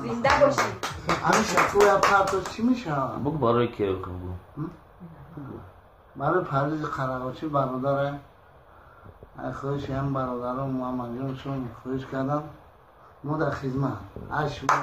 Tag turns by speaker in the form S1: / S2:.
S1: Зинда бошӣ.
S2: Ҳамин шакӯя партош чӣ мешавад?
S3: Бугу, барои ки бугу.
S2: Барои Парвизи Қарағочӣ, бародаре, ай хоҳиши ҳам бародарон Муҳаммадҷоншон хоҳиш кардам, мо дар хизмат ай шумо.